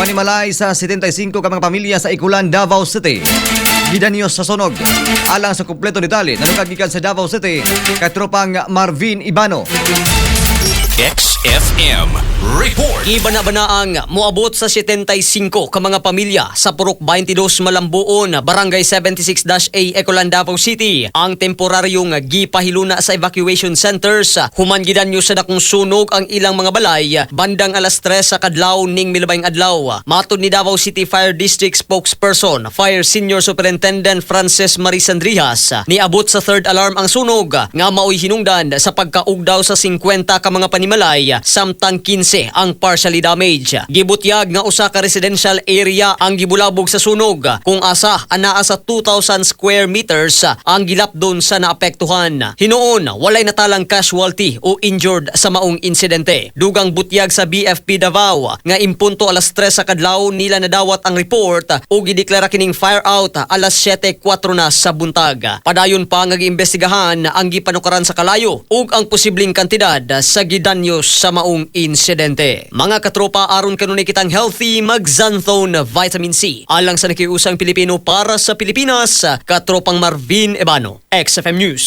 Panimalay sa 75 ka mga pamilya sa Ikulan, Davao City gidanyo sa sunog. Alang sa kumpleto detalye, nanukad gikan sa Davao City, katropang Marvin Ibano. XFM Report. Gibana-banaang moabot sa 75 ka mga pamilya sa Purok 22 Malambuon, Barangay 76-A, Ecolan, Davao City ang temporaryong gipahiluna sa evacuation centers human gidanyo sa dakong sunog ang ilang mga balay bandang alas 3 sa kadlaw ning milabayng adlaw. Matod ni Davao City Fire District spokesperson Fire Senior Superintendent Francis Marisandrijas, niabot sa third alarm ang sunog nga maoy hinungdan sa pagkaugdaw sa 50 ka mga panimalay samtang 15 ang partially damaged. Gibutyag nga usa ka residential area ang gibulabog sa sunog kung asa anaa sa 2,000 square meters ang gilapdon sa naapektuhan. Hinuon, walay natalang casualty o injured sa maong insidente. Dugang butyag sa BFP Davao nga impunto alas 3 sa kadlaw nila nadawat ang report o gideklara kining fire out alas 7:04 na sa buntag. Padayon pa nga giimbestigahan ang gipanukaran sa kalayo ug ang posibleng kantidad sa gidanyo sa maong insidente. Mga katropa, aron kanunay kitang healthy, mag-Xanthone Vitamin C. Alang sa nakiusang Pilipino para sa Pilipinas, katropang Marvin Ebano, XFM News.